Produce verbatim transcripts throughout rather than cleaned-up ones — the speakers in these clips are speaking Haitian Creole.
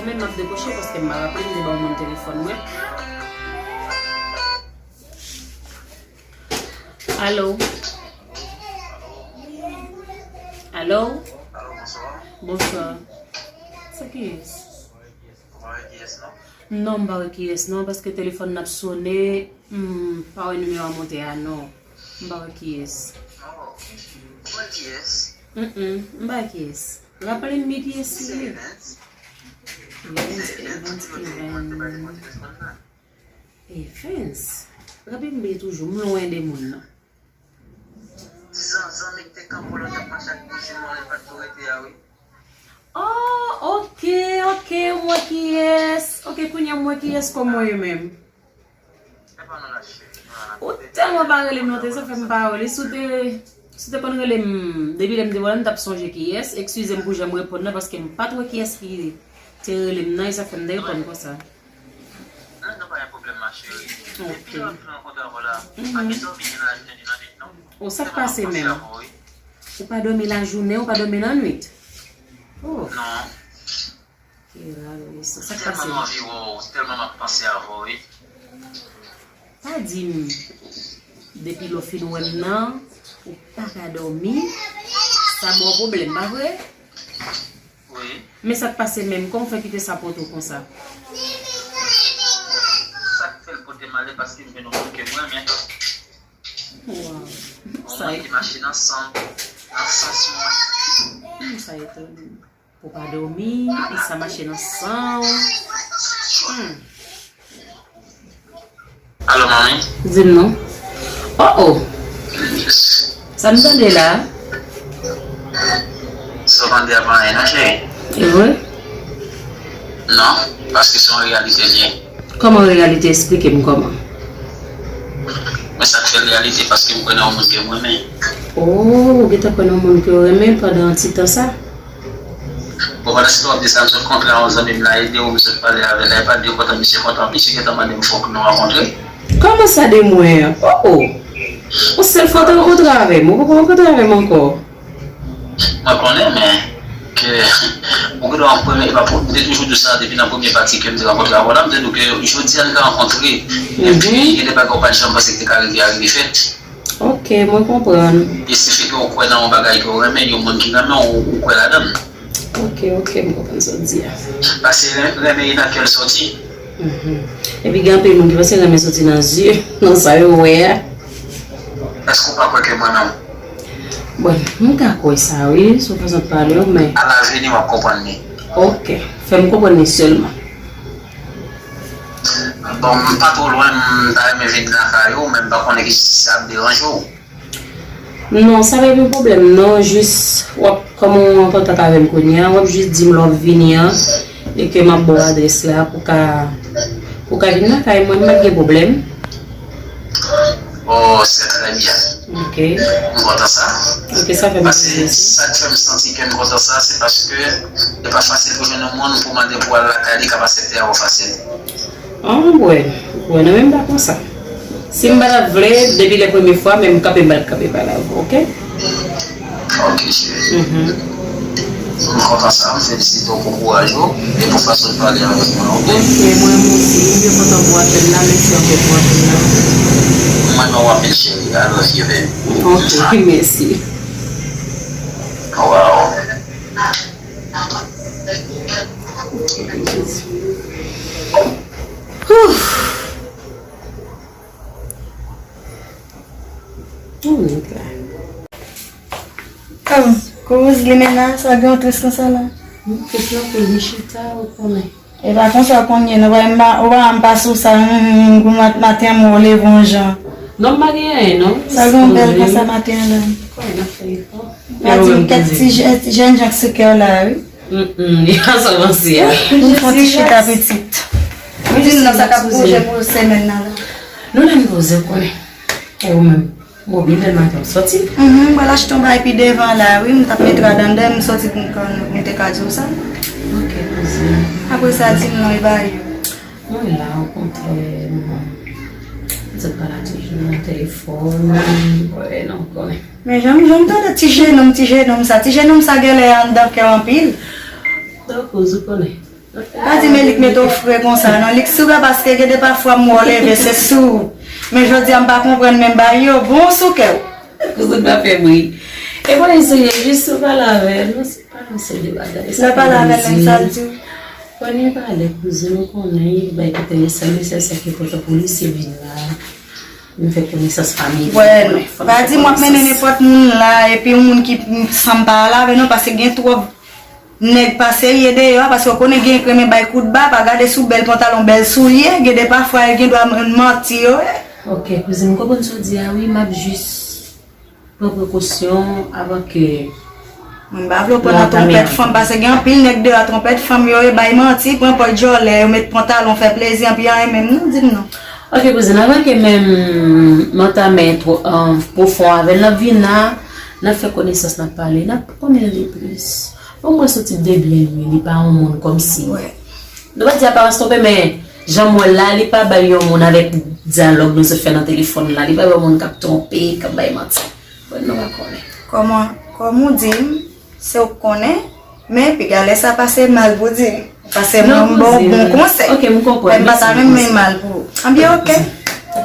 Mwen m ap dekwoche paske m pa raple m te ba yon moun telefòn mwen. Alo? Alo? Alo, bonswa. Bonswa. Se kiyès? Ou pa wè kiyès, non? Non, m pa wè kiyès, non, paske telefòn nan ap sone, m pa wè nimewo a monte a, non. M pa wè kiyès. Oh, ou wè kiyès? Mm, mm, m pa wè kiyès. Raple m byen kiyès li ye. Evans, Evans, Evans. Evans. Raple m byen toujou, m lwen de moun nan. Zanmi k te kanpe w la, t ap mache ak bouji nwa, li pa t tou rete a, wi. Oh, ok, ok, m wè kiyès. Ok, kounye a m wè kiyès kòman w ye menm. Ou tèlman pa rele m non, te sa fè m pa wè li. Si w te, si w te konn rele m, depi lè m te wè l, m t ap sonje kiyès. Eskize m pou jan m reponn nan, paske m pa t wè kiyès ki te rele m nan, e sa fè m te reponn konsa. Non, non, pa gen pwoblèm, ma chérie. Ok. Depi lè m rankontre avè w la, pa gen dòmi ni lajoune ni lannwit, non. O, sa k pase menm? Ou pa dòmi lajounen, ou pa dòmi lannwit? Oh. Non. Ki rare, wi, sa. Sa k pase? Tèlman m anvi wè w, tèlman m ap panse avè w, wi. Pa di m, depi lè w fin wè m nan, ou pa ka dòmi, sa ba w pwoblèm, pa vre? Wi. Men sa k pase menm, kòman w fè kite sa pote w konsa? Sa k fè l pote m ale, paske m jwenn yon moun ke m renmen. Waw. Yon moun ki mache nan san m, nan sans mwen. Hmm, sa etone m. Ou pa dòmi, e sa mache nan san w. Hmm. Alo, manmi? Di m non. Oh, oh. Sa m tande la? Sa w tande a pa anyen non, cheri. E vre? Non, paske se yon reyalite l ye. Kòman reyalite? Esplike m kòman. Men sa k fè l reyalite, paske m kwè nan yon moun ke m renmen. Oh, ou gentan kwè nan yon moun ke w renmen pandan ti tan sa? Bon, pandan se tan w ap di sa, m sot kontre a yon zanmi m la, e de ou m sot pale avè l la, e pa de kontan misye kontan, misye gentan mande m fòk nou rankontre. Kòman sa de mwen an? Oh, oh! Yon sèl fwa w te rankontre avè m, ou poko rankontre avè m ankò. Mwen konnen, men ke ou gen dwa premye, e pa pou, m te toujou di w sa depi nan premye pati ke m te rankontre avè w la, m te di w ke jodi a n ka rankontre, epi gen de bagay ou pa t janm panse ki te ka rive a rive fèt. Ok, mwen konprann. E sifi ke ou kwè nan yon bagay ke w renmen, yon moun ki renmen w, ou kwè ladan l. Ok, ok, m konprann sa w di a. Paske ren-, renmen e nan kè l soti. Mhm. Epi gen anpil moun ki panse renmen soti nan zye, nan sa yo wè a. Èske w pa kwè ke m renmen w? Bon, m ka kwè sa wi, sou fason w pale w, men. Alavini, w ap konprann li. Ok, fè m konprann li sèlman. Bon, m pa twò lwen, m ta renmen vin lakay ou, men m pa konnen ki sa ap deranje w. Non, sa pa gen pwoblèm non, jis w ap, kòm ou an kontak avè m kounye a, w ap jis di m lè w ap vini an, e ke m ap ba w adrès la pou ka, pou ka vin lakay mwen, m pa t gen pwoblèm. Oh, c'est très bien. Ok. M kontan sa. Ok, sa fè m plezi. Paske sa k fè m santi ke m kontan sa, se paske e pa fasil pou jwenn yon moun pou mande pou al lakay li k ap aksepte avè w fasil. An, m wè, w wè nan menm ba konsa. Si m pa t ap vle, depi lè premye fwa, men m kanpe, m pa t ap kanpe pale avè w, ok? Ok, cheri. Mhm. M kontan sa, m felisite w pou kouraj ou e pou fason w pale avèk mwen, ok? Ok, mwen menm osi, m byen kontan pou apèl la, mèsi anpil pou apèl la. Mwen menm anpil, cheri, I love you, baby. Ok, mèsi. Wow. Ouf. Ou nèg la. Oh, kouz limena, sa gen yon tris konsa la. Mwen te plante li chita, ou konnen. E pa konsa w konn ye, non, pa m pa, ou pa m pa sou sa, hmm, gou mat-, maten an, mwen leve yon jan. Non, m pa gen anyen, non. Sa gen yon bèl konsa maten an la. Kòman n ap fè efò? M a di m kèk ti jè-, ti jènjan k sou kè w la, wi. Mm, mm, li pa sa panse a. M fon ti chita pitit. M di m nan sa k ap pwoje pou semèn nan la. Nou la n poze konnen. E ou menm? Mobile maten w soti? Mhm, m pral achte yon bagay pi devan la, wi, m t ap mete rad anndan, m soti pou m ka, m te ka di w sa. Ok, kouzin. Apre sa, di m non, e bagay yo. Mwen la, okontrè, mwen. M sot pale ak ti jennonm nan telefòn, wè, non, konnen. Men jan m, jan m tande ti jennonm, ti jennonm sa, ti jennonm sa genlè anndan kè w anpil. Donk, ou konnen. Pa di men li k mete w fre konsa non. Li k sou kè paske gen de pafwa m wè w leve se sou. Men jodi a m pa konprann men bagay yo bon sou kè w. Kouzin pa fè bri. E mwen eseye jis sou pale avè l. Non, se pa yon seri de bagay. Lè pale avè l menm sa l di w. Premye pale kouzin ou konnen li bay kote mesaj, mesaj sa ki enpòtan pou li se vin la. M fè konesans fanmi. Wè, pa di m w ap mennen nenpòt moun la epi yon moun ki sanm pa ale avè nou paske gen twòp nèg pa serye deyò a paske w konnen gen k renmen bay kout ba pa gade sou bèl pantalon bèl soulye gen de pafwa e gen dwa manti yo ye. Ok kouzin m konprann sa w di a wi m ap jis pran prekosyon avan ke. Mwen m pa vle w pran nan twonpèt fanm paske gen anpil nèg deyò a twonpèt fanm yo e bay manti pran pòt djòlè yo met pantalon fè plezi anpi anyen menm non di m non. Ok kouzin avan ke menm m antamen pwofon avè l n ap vin la n ap fè konesans n ap pale n ap konnen li plis. Bon mwen sou tip de byen li li pa yon moun kòmsi. Nou pa di aparans twonpe men jan m wè l la li pa bay yon moun avèk dyalòg nou sot fè nan telefòn la li pa bay yon moun k ap twonpe k ap bay manti. Bon nou pa konnen. Kòman kòm ou di m se ou k konnen men piga lè sa pase mal pou di m. Paske mwen m ba w bon konsèy. Ok, m konprann. Men m pa ta renmen mal pou ou. Anbyen ok.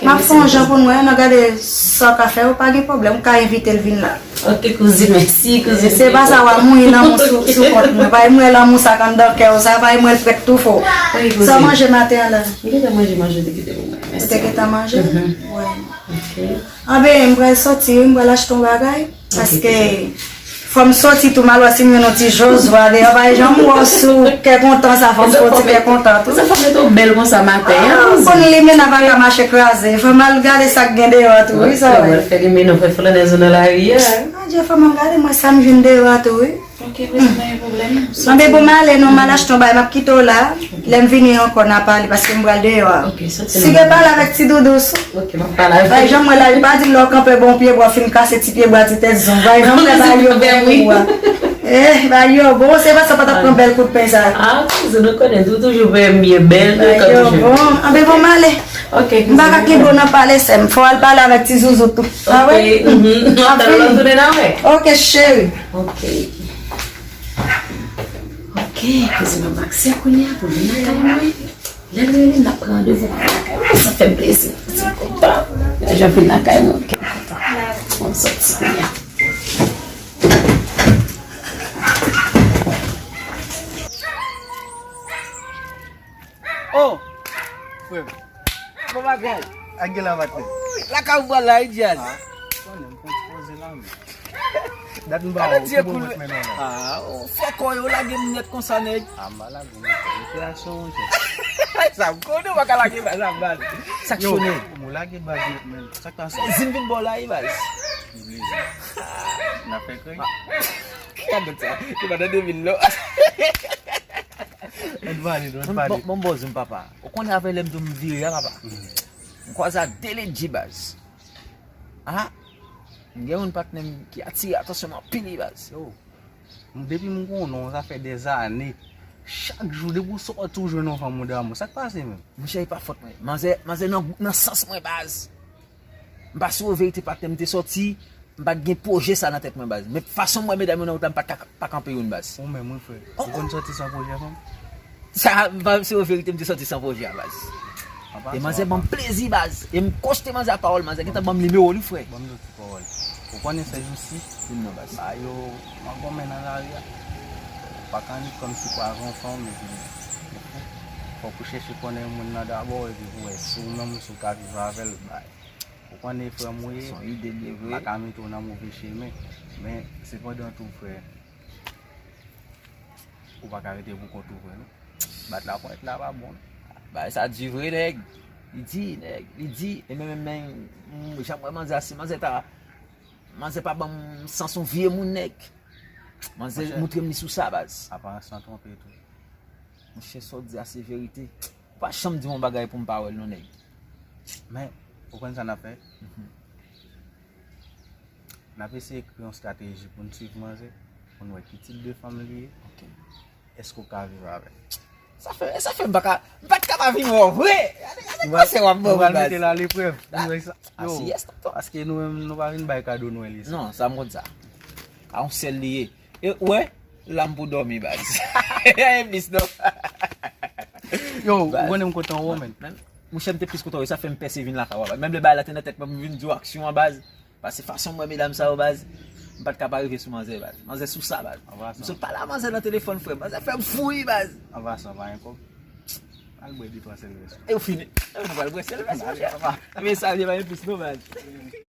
M ap fè yon jan pou n wè, n a gade sa w ka fè, ou pa gen pwoblèm, ou ka envite l vin la. Ok, kouzin, mèsi, kouzin. Se pa sa w ap mouye lanmou sou, sou kont mwen. Pa mwen lanmou sa k anndan kè w, sa pa mwen l prèt toufe w. Sa w manje maten an la? M gentan manje, manje te kite pou mwen. Ou te gentan manje? Wi. Ok. Anben, m pral soti wi, m pral achte yon bagay. Paske fò m soti tou m al wè si m jwenn yon ti jozwa deyò, pa janm wè w sou kè kontan sa, fò m fè yon ti kè kontan tou. Sa fè w mete w bèl konsa maten an. Ah, ou konn limena pa ka mache kraze. Fò m al gade sa k gen deyò a tou, wi, sa vre. Fè limena, fè flannèz ou nan lari a. Adje, fò m al gade mwen sa m jwenn deyò a tou, wi. Ok, kouzin, pa gen pwoblèm. Anben bon m ale non, m al achte yon bagay, m ap kite w la. Lè m vini ankò n a pale paske m pral deyò a. Si gen pale avèk ti doudous. Ok, m ap pale avèk. Bay janm wè la, li pa di lè w kanpe bò yon pyebwa w fin kase ti pyebwa ti tèt zonb. Bay janm wè bagay yo bon pou ou a. Eh, bagay yo bon, se pa sa pa t ap pran bèl kout pen sa. Ah, kouzin, nou konnen tou toujou fè m byen bèl, nou ka toujou. Bon, anben bon m ale. Ok, m pa ka kenbe w nan pale sè m, fò w al pale avèk ti zouzout tou. Ah wi? Ok, nou ap tann lòt tounen nan wè. Ok, cheri. Ok. Ok, kouzin mwen Maxi a kounye a pou vin lakay mwen. Lè l rele m, n ap pran randevou pou vin lakay mwen. Sa fè m plezi. Kouzin kontan. Lè jan vin lakay mwen, kè m kontan. Bon, m sòti kounye a. Oh! Frè m. Bon bagay. Ak gen la maten. Lakay ou pral la, wi, Djaz. Ah, konnen m konn poze la, men. Dat m pa wè w, ki bò w met men w la? Ah, ou fè kò yo lage m nèt konsa, nèg. Ah, m pa lage w nèt, rekreasyon, monchè. Sa m konnen w pa ka lage baz ap baz. Sa k sonnen? Yo, ou lage baz nèt, men. Sa k pase? Zin vin bò la, wi, baz. Vin blize. N ap fè krèy. Gad sa, li pa tande vin non. Ann pale, ann pale. Bon, bon, bon, zin papa. Ou konnen avè lè m di w m vire a, papa. M kwaze ak de Ledji, baz. Ah, m gen youn patnè m ki atire atansyon m anpil wi baz. Yo, m depi m konnen w, sa fè dèzane. Chak jou, depi w sòti, w jwenn yon fanm ou damou. Sa k pase menm? Monchè, e pa fòt mwen. Manzè, manzè nan, nan sans mwen baz. M pa sou verite patnè m te sòti, m pa t gen pwojè sa nan tèt mwen baz. Men fason m wè medam yo nan wout la, m pa t ka pa kanpe youn baz. Ou menm wi frè. Ou konn sòti san pwojè fanm? Sa, m pa se yon verite, m te sòti san pwojè a baz. E manzè ban m plezi baz. E m koste manzè ak pawòl, manzè gentan ban m nimewo li frè. Ban m yon ti pawòl. Ou konnen sèjousi, bagay yo mangonmen nan lari a. Ou pa ka annik kòmsi kwaze yon fanm epi fòk ou chèche konnen moun nan dabò epi pou wè si ou menm si ou ka viv avè l. Ou konnen frè m ou ye, m pa ka mete w nan move chemen. Men sepandan tou frè, ou pa ka rete pou kont ou vre non. Bat laponyèt la pa bon non. Bagay sa di vre nèg. Li di nèg, li di. E men men men jan m wè manzè a si manzè ta manzè pa ban m sans yon vye moun nèg. Manzè moutre m li sou sa baz. Aparans lan twonpe tou. Monchè sa w di a se verite. Ou pa janm di m yon bagay pou m pa wè l non nèg. Men, ou konn sa n ap fè? N ap eseye kreye yon estrateji pou n swiv manzè, pou n wè ki tip de fanm li ye. Èske w ka viv avè l? Sa fè, sa fè m pa ka, m pa t ka pa vin wè w vre. Gade, gade konsèy w ap ban mwen baz. Nou pral mete l aleprèv. Yo, paske nou menm nou pa vin bay kado Nwèl isi. Non, sa m konn sa. A yon sèl li ye. E ou wè, la m pou dòmi baz. Anyen plis non. Yo, ou konnen m kontan wè w, men. Monchè, m te plis kontan wè, sa fè m pèse vin lakay ou a, baz. Menm lè bagay la te nan tèt mwen pou m vin di w aksyon an, baz. Paske fason m wè medam sa yo, baz, m pa t ka pa rive sou manzè, baz. Manzè sou sa, baz. M sot pale a manzè nan telefòn, frè. Manzè fè m fou wi, baz. Anvan sa, pa gen kòb. Al bwè de twa sèl vès. E ou fini. E nou pral bwè sèl vès, monchè. Men sa vle pa gen plis non, baz.